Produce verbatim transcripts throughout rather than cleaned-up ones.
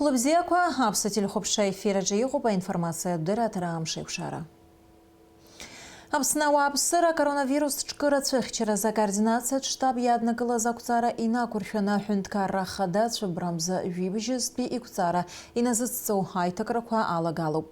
Лыбзиақәа, аԥсуа телехәаԥшра ефир аҿы иҟоуп аинформациатә дырраҭара Амшеикәшара. Аԥсны ауааԥсыра акоронавирус ҿкы рацәыхьчаразы акоординациатә штаб иаднакылаз ақәҵара инақәыршәаны аҳәынҭқарра ахада цәыббрамза жәибжьызтәи иқәҵара иназыцҵоу аиҭакрақәа алагалоуп.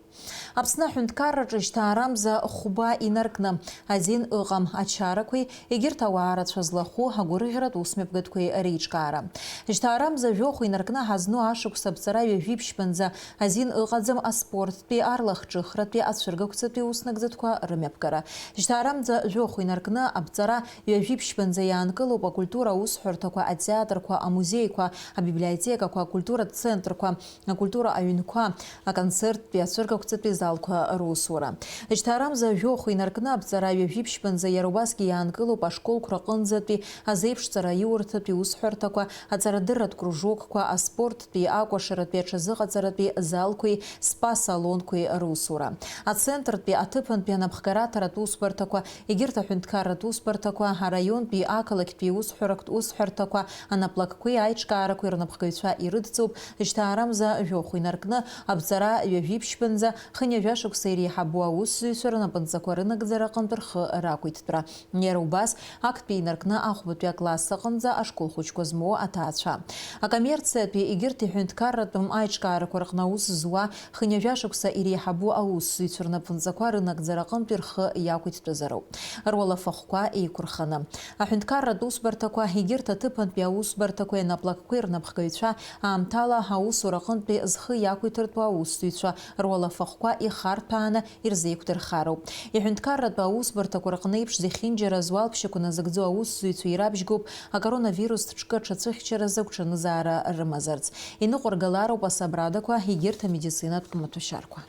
Аԥсны аҳәынҭқарраҿы жьҭаарамза хәба инаркны азин ыҟам ачарақәеи егьырҭ ауаа рацәа злахәу агәырӷьаратә усмҩаԥгатәқәеи реиҿкаара. Жьҭаарамза жәохә инаркны ҳазну ашықәс аԥҵара ҩажәи ԥшьбанӡа азин ыҟаӡам аспорттәи, арлахҿыхратәи, ацәыргақәҵатәи уснагӡатәқәа рымҩаԥгара. Жьҭаарамза жәохә инаркны аԥҵара ҩажәи ԥшьбанӡа иаанкылоуп акультура аусҳәарҭақәа, атеатрқәа, амузеиқәа, абиблиотекақәа, акультуратә центрқәа, акультура аҩнқәа, аконцерттәи, ацәыргақәҵатәи залқәа русура. Жьҭаарамза жәохә инаркны аԥҵара ҩажәи ԥшьбанӡа иара убасгьы иаанкылоуп ашколқәа рҟынӡатәи азеиԥшҵара аиурҭатәи усҳәарҭақәа, аҵарадырратә кружокқәа, аспорттәи, акәашаратәи, аҽазыҟаҵаратәи залқәеи спа-салонқәеи русура. Ацентртәи, аҭыԥантәи, анапхгараҭаратә усбарҭақәа, егьырҭ аҳәынҭқарратә усбарҭақәа, араионтәи, ақалақьтәи усҳәарак-, усҳәарҭақәа, анаплакқәеи аиҿкаарақәеи рнапхгаҩцәа ирыдҵоуп, жьҭаарамза жәохә инаркны, аԥҵара ҩажәи ԥшьбанӡа, хынҩажәа шықәса иреиҳабу аусзуҩцәа рнапынҵақәа рынагӡара аҟынтә рхы рақәиҭтәра. Иара убас, актәи инаркны ахәбатәи акласс аҟынӡа ашкол хәыҷқәа змоу аҭаацәа. Акоммерциатәи егьырҭ иҳәынҭқарратәым аиҿкаарақәа рҟны аус зуа хынҩажәа шықәса иреиҳабу аусзуҩцәа рнапынҵақәа рынагӡара аҟынтәи рхы иақәиҭтәызароуп, руалафахәқәа еиқәырханы. Аҳәынҭқарратә усбарҭақәа, егьырҭ аҭыԥантәи аусбарҭақәеи анаплакқәеи рнапхгаҩцәа аамҭала аусура аҟынтәи зхы иақәиҭыртәу аусзуҩцәа руалафахәқәа ихарҭәааны ирзеиқәдырхароуп. Иҳәынҭқарратә аусбарҭақәа рҟны еиԥш зехьынџьара зуалԥшьақәа назыгӡо аусзуҩцәа ирабжьгоуп акоронавирус ҿкы аҽацәыхьчаразы агәҽанызаара рымазарц. Иныҟәыргалароуп асабрадақәа, егьырҭ амедицинатә маҭәашьарқәа.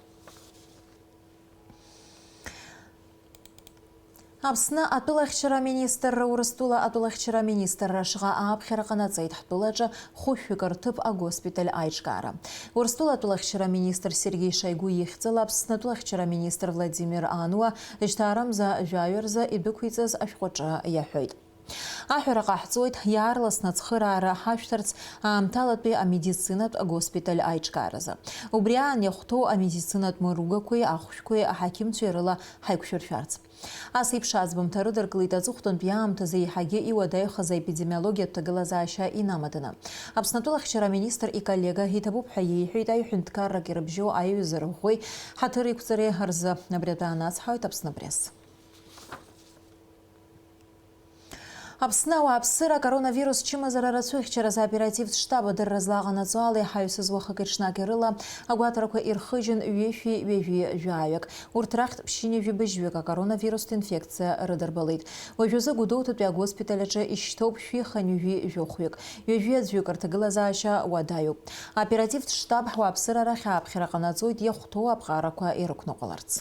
Аԥсны атәылахьчара аминистрра Урыстәыла атәылахьчара аминистрра ашҟа ааԥхьара ҟанаҵеит ҳтәылаҿы хәышәҩык рҭыԥ агоспиталь аиҿкаара. Урыстәыла атәылахьчара аминистр Сергеи Шойгу ихьӡала Аԥсны атәылахьчара аминистр Владимир Ануа жьҭаарамза жәаҩа рзы идәықәиҵаз ашәҟәаҿы иаҳәоит. Аҳәара ҟаҳҵоит, иаарласны ацхыраара ҳашәҭарц аамҭалатәи амедицинатә агоспиталь аиҿкааразы. Убри аан иахәҭоу амедицинатә мыругақәеи ахәшәқәеи аҳақьымцәеи рыла ҳаиқәшәыршәарц. Ас еиԥш аӡбамҭа рыдыркылеит аҵыхәтәантәи аамҭазы еиҳагьы иуадаҩхаз аепидемиологиатә ҭагылазаашьа инамаданы. Аԥсны атәылахьчара аминистр иколлега иҭабуп ҳәа иеиҳәеит аҩ ҳәынҭқаррак ирыбжьоу аиҩызареи ҳаҭыр иқәҵареи рзы. Абри атәы аанацҳауеит Аԥсны Пресс. Аԥсны ауааԥсыра акоронавирус чымазара рацәыхьчаразы аоперативтә штаб адырра злаҟанаҵо ала иҳаҩсыз уахыки-ҽнаки рыла агәаҭарақәа ирхыжьын ҩышәи ҩажәи жәаҩак. Урҭ рахьтә ԥшьынҩажәи быжьҩык акоронавирустә инфекциа рыдырбалеит. Уажәазы Гәдоуҭатәи агоспиталь аҿы ишьҭоуп шәи хынҩажәи жәохәҩык. Ҩажәи аӡәҩык рҭагылазаашьа уадаҩуп. Аоперативтә штаб ҳуааԥсыра рахь ааԥхьара ҟанаҵоит иахәҭоу аԥҟарақәа ирықәныҟәаларц.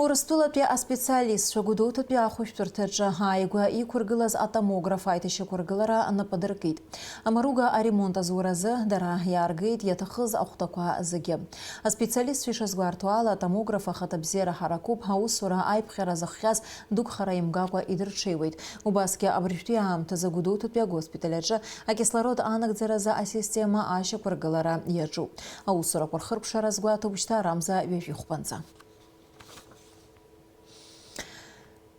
Урыстәылатәи аспециалистцәа Гәдоуҭатәи ахәышәтәырҭаҿы ааигәа иқәыргылаз атомограф аиҭашьақәыргылара нап адыркит. Амаруга аремонт азуразы дара иааргеит иаҭахыз ахәҭақәа зегьы. Аспециалистцәа ишазгәарҭо ала, атомограф ахаҭабзиара ҳаракуп, аусура аиԥҟьара зыхҟьаз дук хара имгакәа идырҽеиуеит. Убасгьы абыржәтәи аамҭазы Гәдоуҭатәи агоспиталь аҿы акислород анагӡаразы асистема ашьақәыргылара иаҿуп. Аусурақәа рхыркәшара азгәаҭоуп шьҭа арамза ҩажәи хәбанӡа.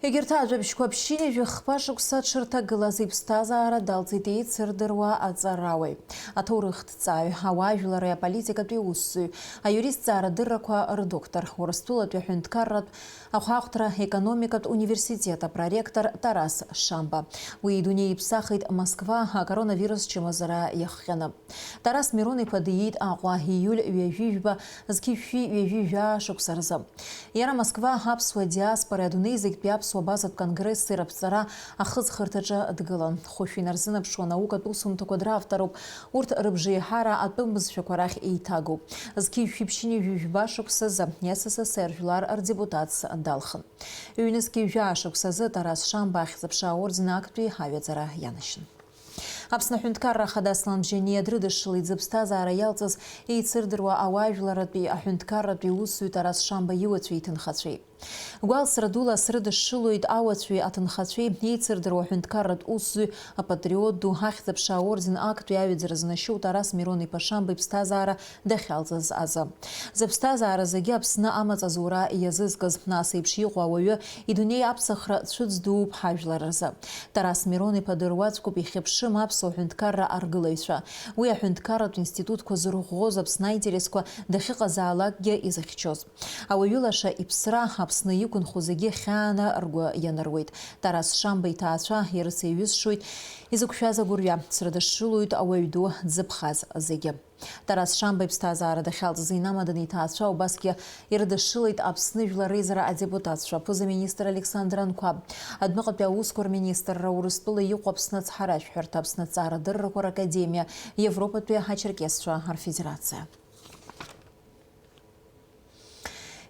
Егьырҭ ажәабжьқәа ԥшьынҩажәи хԥа шықәса дшырҭагылаз иԥсҭазаара далҵит еицырдыруа аҵарауаҩ. Аҭоурыхҭҵааҩ, ауаажәлари аполитикатәи усзуҩ, аиуристҵаара дыррақәа рдоктор, Урыстәылатәи аҳәынҭқарратә ахәаахәҭра економикатә университет апроректор Тарас Шамба. Уи идунеи иԥсахит Москва акоронавирус чымазара иахҟьаны. Тарас Мирон-иԥа диит Аҟәа ииуль ҩажәи жәба зқьи жәшәи ҩажәи жәаа шықәса рзы. Иара Москва аԥсуа диаспора адунеи зегьтәи аԥсуа базатә конгресси раԥҵара ахыҵхырҭаҿы дгылан. Хәышә инарзынаԥшуа наукатә усумҭақәа дравторуп. Урҭ рыбжеиҳара атәым бызшәақәа рахь еиҭагоуп. Зқьи жәшәи ԥшьынҩажәи жәба шықәсазы С С С Р жәлар рдепутатс далхын. Ҩнызқьи жәаа шықәсазы Тарас Шамба Ахьӡ-аԥша аорден актәи аҩаӡара ианашьан. Аԥсны аҳәынҭқарра ахада Аслан Бжьаниа дрыдышшылеит зыԥсҭазаара иалҵыз еицырдыруа ауаажәларратәи аҳәынҭқарратәи усзуҩ Тарас Шамба иуацәеи иҭынхацәеи. Гәалсра дула срыдышшылоит ауацәеи аҭынхацәеи, еицырдыруа аҳәынҭқарратә усзуҩ, апатриот ду, ахьӡ-аԥша аорден актәи аҩаӡара знашьоу Тарас Мирон-иԥа Шамба иԥсҭазаара дахьалҵыз азы. Зыԥсҭазаара зегьы Аԥсны амаҵ азура иазызкыз, нас еиԥш иҟоу ауаҩы идунеи аԥсахра цәыӡ дууп ҳажәлар рзы. Тарас Мирон-иԥа дыруаӡәкуп ихьыԥшым аԥсуа ҳәынҭқарра аргылаҩцәа. Уи аҳәынҭқарратә институтқәа зырӷәӷәоз Аԥсны аинтересқәа дахьыҟазаалакгьы изыхьчоз. Ауаҩы лаша иԥсра, Аԥсны иқәынхо зегьы хьааны ргәы ианыруеит. Тарас Шамба иҭаацәа ирыцеиҩызшоит изықәшәаз агәырҩа, срыдышшылоит ауаҩ ду дзыԥхаз зегьы. Тарас Шамба иԥсҭазаара дахьалҵыз инамаданы иҭаацәа убасгьы ирыдышшылеит Аԥсны Жәлар Реизара адепутатцәа, аԥыза-министр Александр Анқәаб, адәныҟатәи аусқәа рминистрра, Урыстәыла иҟоу Аԥсны ацҳаражәҳәарҭа, Аԥсны аҭҵаарадыррақәа ракадемиа, Европатәи ачерқьесцәа рфедерациа.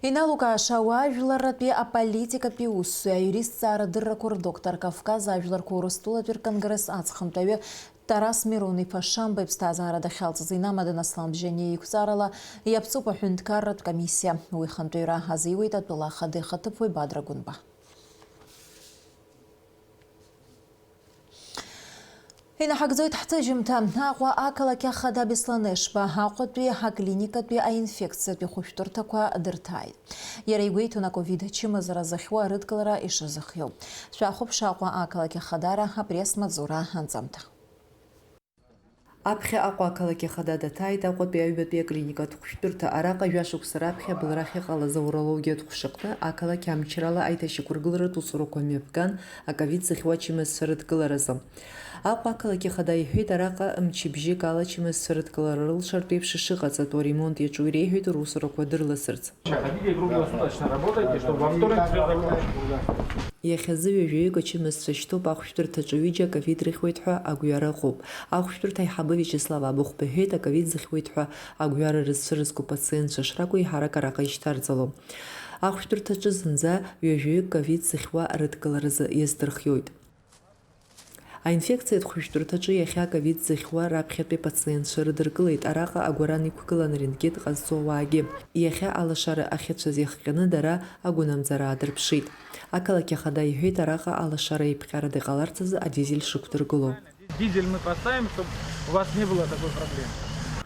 Иналукааша ауаажәларратәи аполитикатәи усзуҩ, аиуристҵаарадыррақәа рдоктор, Кавказ ажәларқәа Урыстәылатәи рконгресс аҵхынтәаҩы Тарас Мирон-иԥа Шамба иԥсҭазаара дахьалҵыз инамаданы Аслан Бжьаниа еиқәҵарала иаԥҵоуп аҳәынҭқарратә комиссиа. Уи хантәаҩра азиуеит атәыла ахада ихаҭыԥуаҩ Бадра Гәынба. Инаҳагӡоит ҳҭыжьымҭа. Аҟәа ақалақь ахада Беслан Ешба Аҟәатәи аклиникатәи аинфекциатәи хәышәтәырҭақәа дырҭааит. Иара игәеиҭон аковид ачымазара зыхьуа арыдкылара ишазыхиоу. Шәахәаԥш Аҟәа ақалақь ахадара апресс-маҵзура анҵамҭа. Аԥхьа Аҟәа ақалақь ахада даҭааит Аҟәатәи аҩбатәи аклиникатә хәшәтәырҭа. Араҟа жәашықәса раԥхьа абылра ахьыҟалаз аурологиатә ҟәшаҟны ақалақь амчрала аиҭашьақәыргыларатә усурақәа мҩаԥган, аковид зыхьуа ачымазцәа рыдкыларазы. Аҟәа ақалақь ахада иҳәеит, араҟа мчыбжьык ала ачымазцәа рыдкылара рылшартә еиԥш ишыҟаҵатәу аремонт иаҿу иреиҳәеит русурақәа дырласырц. Приходите и круглосуточно работайте, чтобы во вторник всё закончилось. Иахьазы ҩажәаҩык ачымазцәа шьҭоуп ахәшәтәырҭаҿы, ҩыџьа аковид рыхьуеит ҳәа агәҩара ыҟоуп. Ахәшәтәырҭа аиҳабы Виачеслав Абыхәба иҳәеит, аковид зыхьуеит ҳәа агәҩара рызцәырызго пациентцәа шракәу еиҳарак араҟа ишьҭарҵало. Ахәшәтәырҭаҿы зынӡа ҩажәаҩык ковид зыхьуа рыдкыларазы иаздырхиоит. Аинфекциатә хәышәтәырҭаҿы иахьа аковид зыхьуа раԥхьатәи апациентцәа рыдыркылеит, араҟа агәаран иқәгылан рентген ҟазҵо ауаагьы. Иахьа алашара ахьыцәаз иахҟьаны дара агәынамӡара аадырԥшит. Ақалақь ахада иҳәеит, араҟа алашара еиԥҟьарада иҟаларц азы адизель шықәдыргыло. Дизель мы поставим, чтобы у вас не было такой проблемы.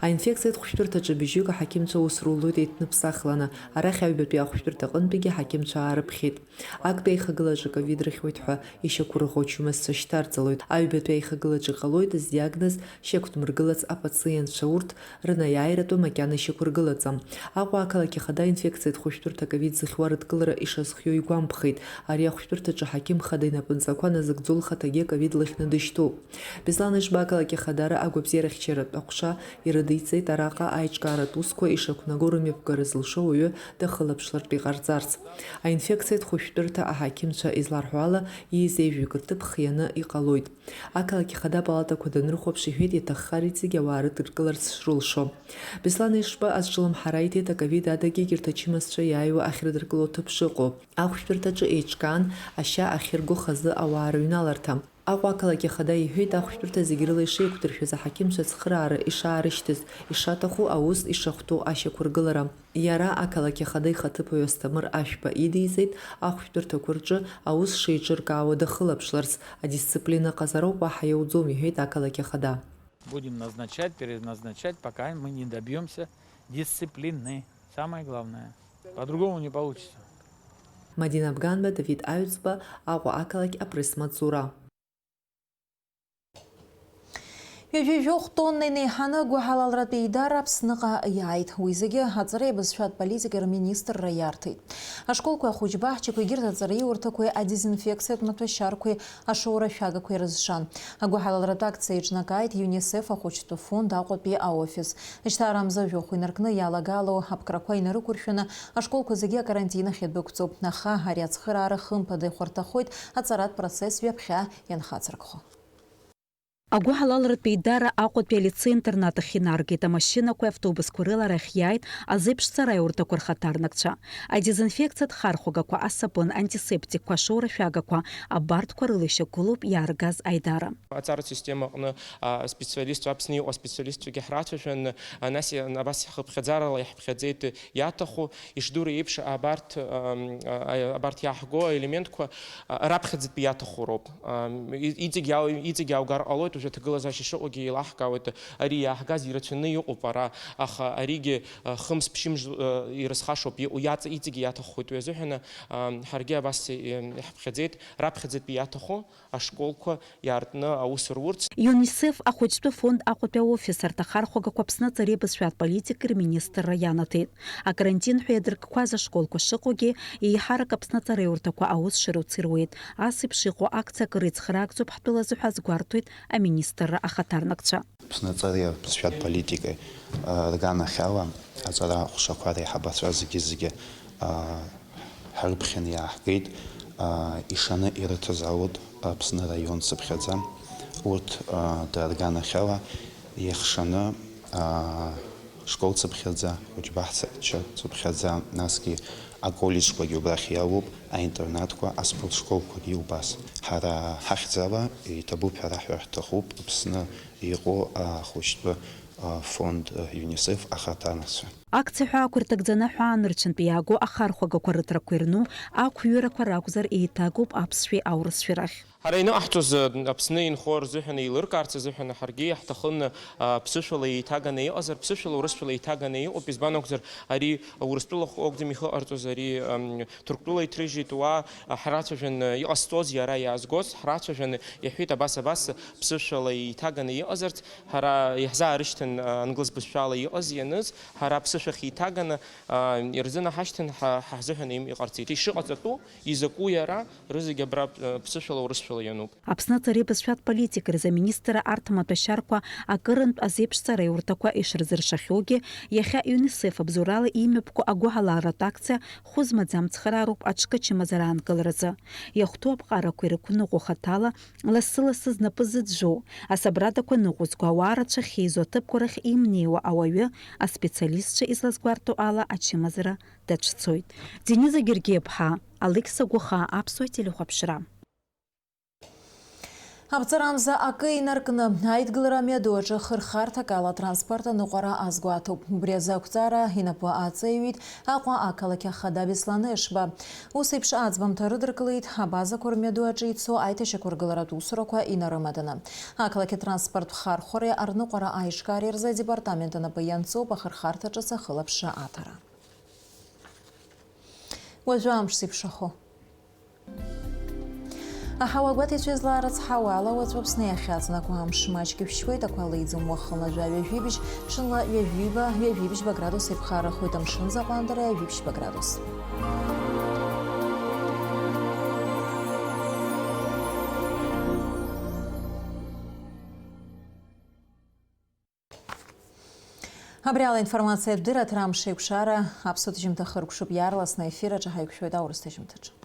Аинфекциатә хәышәтәырҭаҿы быжьҩык аҳақьымцәа аус рулоит еиҭныԥсахланы. Арахь аҩбатәи ахәшәтәырҭа аҟынтәигьы аҳақьымцәа аарыԥхьеит. Актәи аихагылаҿы ковид рыхьуеит ҳәа ишьақәырӷәӷәо ачымазцәа шьҭарҵалоит. Аҩбатәи аихагылаҿы иҟалоит зиагноз шьақәдмыргылац апациентцәа, урҭ рынаиааиратәы макьана ишьақәыргылаӡам. Аҟәа ақалақь ахада инфекциатә хәышәтәырҭа ковид зыхьуа рыдкылара ишазхиоу игәамԥхеит. Ари ахәшәтәырҭаҿы аҳақьым хада инапынҵақәа назыгӡо лхаҭагьы аковид лыхьны дышьҭоуп. Беслан Ешба ақалақь ахадара агәабзиарахьчаратә аҟәша ирыдиҵеит араҟа аиҿкааратә усқәа ишақәнаго рымҩаԥгара зылшо уаҩы дахылаԥшлартә иҟарҵарц. Аинфекциатә хәышәтәырҭа аҳақьымцәа изларҳәо ала, иизеижәҩык рҭыԥ хианы иҟалоит. Ақалақь ахада апалатақәа данрыхәаԥш, иҳәеит, иаҭаххар иҵегь ауаа рыдыркыларц шрылшо. Беслан Ешба азҿлымҳара иҭеит аковид адагьы егьырҭ ачымазцәа иааиуа ахьрыдыркыло аҭыԥ шыҟоу. Ахәшәтәырҭаҿы еиҿкаан ашьа ахьырго хазы ауаа рыҩналарҭа. Аҟәа ақалақь ахада иҳәеит, ахәшәтәырҭа зегь рыла ишеиқәдыршәаз, аҳақьымцәа ацхыраара ишаарышьҭыз, ишаҭаху аус ишахәҭоу ашьақәыргылара. Иара ақалақь ахада ихаҭыԥуаҩ Асҭамыр Ашәба идиҵеит, ахәшәтәырҭақәа рҿы аус шеиҿыркаауа дахылаԥшларц, адисциплина ҟазароуп, уаҳа иауӡом, иҳәеит ақалақь ахада. Будем назначать, переназначать, пока мы не добьёмся дисциплины. Самое главное. По-другому не получится. Мадина Бганба, Давид Аҩӡба, Аҟәа ақалақь, апресс-маҵзура. Ҩажәи жәохә тонна инеиҳаны агәыҳалалратә еидара Аԥсныҟа иааит. Уи зегьы аҵареи абызшәатә политикеи рминистрра иарҭеит. Ашколқәеи ахәыҷбаҳчақәеи егьырҭ аҵараиурҭақәеи адезинфекциатә маҭәашьарқәеи ашоура ашәагақәеи рызшан. Агәыҳалалратә акциа еиҿнакааит ЮНИСЕФ ахәыҷтәы фонд Аҟәатәи аофис. Жьҭаарамза жәохә инаркны иалагало аԥкрақәа инарықәыршәаны, ашколқәа зегьы акарантин ахь идәықәҵоуп. Аха ари ацхыраара хымԥада ихәарҭахоит аҵаратә процесс ҩаԥхьа ианхацыркхо. Агәыҳалалратә еидара Аҟәатәи алицеи-интернат ахь инаргеит, амашьынақәеи автобусқәа рыла арахь иааит азеиԥшҵара аиурҭақәа рхаҭарнакцәа. Адезинфекциатә хархәагақәа, асапын, антисептикқәа, ашоурашәагақәа, абарҭқәа рыла ишьақәгылоуп иааргаз аидара. Аҵаратә система аҟны, а, специалистцәа, Аԥсны иҟоу аспециалистцәагьы ҳрацәажәан, а, нас и-, абас хыԥхьаӡарала иаҳԥхьаӡеит иаҭаху. Ишдыру еиԥш, абарҭ, ам, а, абарҭ иааҳго аелементқәа, а, раԥхьаӡатәи иаҭаху роуп. Ам, и-, иҵегь иау-, иҵегь иааугар ҟалоит, уажәы аҭагылазаашьа шыҟоугьы еилаҳкаауеит, ари иааҳгаз ирацәаны иҟоуп ара, аха аригьы, а, хымз-ԥшьымз, а, ирызхашоуп, иҟоу иаҵ-, иҵегь иаҭаххоит уи азыҳәан, ам, ҳаргьы абас, ем, иаҳԥхьаӡеит, раԥхьаӡатәи иаҭаху ашколқәа иаартны аус рурц. ЮНИСЕФ ахәыҷтәы фонд Аҟәатәи аофис арҭ ахархәагақәа Аԥсны аҵареи абызшәатә политикеи рминистрра ианаҭеит. Акарантин ҳәа иадыркқәаз ашколқәа шыҟоугьы, еиҳарак Аԥсны аҵареиурҭақәа аус шыруц ируеит. Ас еиԥш иҟоу акциа акыр ицхраагӡоуп ҳтәылазы ҳәа азгәарҭоит аминистрра ахаҭарнакцәа. Аԥсны аҵареи абызшәатә политикеи, а, рганахьала аҵара аҟәшақәа реиҳабацәа зегьы-зегьы, а, ҳарыԥхьаны иааҳгеит, аа, ишаны ирыҭаз ауаҩ Аԥсны араион цыԥхьаӡа, урҭ, аа, дарганахьала иахшаны, аа, школ цыԥхьаӡа, хәыҷбаҳча цыԥхьаӡа, насгьы аколлеџьқәагьы убрахь иалоуп, аинтернатқәа, аспорт школқәагьы убас. Ҳара ҳахьӡала иҭабуп ҳәа раҳәар ҳҭахуп Аԥсны иҟоу ахәыҷтәы, аа, фонд, ЮНИСЕФ ахаҭарнакцәа. Акциа ҳәаақәа ирҭагӡаны аҳәаанырцәынтә иааго ахархәагақәа рыҭрақәа ирну ақәҩырақәа ракәзар, еиҭагоуп аԥсшәеи аурысшәеи рахь. Ҳара ианыҟаҳҵоз, Аԥсны инхо рзыҳәан, еилыркаарц азыҳәан ҳаргьы иаҳҭахын, ԥсышәала еиҭаганы иҟазар, ԥсышәала урысшәала иҭаганы иҟоуп, избан акәзар, ари Урыстәыла акәӡам ихы ҟарҵоз, ари, ам, Ҭырқәтәыла иҭрыжьит, уа ҳрацәажәан, иҟасҵоз иара иаазгоз ҳрацәажәан, иаҳәеит, абас, абас, ԥсышәала еиҭаганы иҟазарц, ҳара иаҳзаарышьҭын, англыз бызшәала иҟаз, ианыз, ҳара аԥсышәахь еиҭаганы, аа, ирзынаҳашьҭын, ҳа, ҳа ҳзыҳәан им-, иҟарҵеит. Ишыҟаҵатәу, изакәу иара, рызегь абра, э, ԥсышәала, урысшәала иануп. Аԥсны аҵареи абызшәатә политикеи рзы аминистрра арҭ амаҭәашьарқәа акырынтә азеиԥшҵара аиурҭақәа ишырзыршахьоугьы, иахьа ЮНИСЕФ абзоурала имҩаԥго агәыҳалалратә акциа хәы змаӡам цхыраароуп аҽкы ачымазара аанкыларазы. Иахәҭоу аԥҟарақәа ирықәныҟәо хаҭала, лассы-лассы знапы зыӡәӡәоу, асабрадақәа ныҟәызго, ауаа рацәа ахьеизо аҭыԥқәа рахь имнеиуа ауаҩы, аспециалистцәа излазгәарҭо ала, ачымазара дацәцоит. Дениза Гергиаԥҳа, Алықьса Гәыхаа, Аԥсуа телехәаԥшра. Аԥҵарамза акы инаркны, аидгылара амҩаду аҿы хырхарҭак ала атранспорт аныҟәара азгәаҭоуп. Убри азы ақәҵара инапы аҵаҩит Аҟәа ақалақь ахада Беслан Ешба. Ус еиԥш аӡбамҭа рыдыркылеит абазақәа рмҩаду аҿы ицо аиҭашьақәыргыларатә усурақәа инарымаданы. Ақалақь атранспорттә хархәареи арныҟәара аиҿкаареи рзы адепартамент анапы ианҵоуп ахырхарҭа ҿыц ахылаԥшра аҭара. Уажәы амш зеиԥшрахо. Аҳауа гәаҭеицәа излаарыцҳауа ала, уаҵәы Аԥсны иахьаҵнакуа амш маҷк ишәшьуеит, ақәа леиӡом, уахынла жәаҩа жәибжь, ҽынла ҩажәиба, ҩажәибжьба градус еиқәхарахоит, амшын заҟәандара ҩажәибжьба градус. Абри ала информациатә дырраҭара амш еиқәшара аԥсуа ҭыжьымҭа хыркәшоуп, иаарласны аефир аҿы ҳаиқәшәоит аурыс ҭыжьымҭаҿы.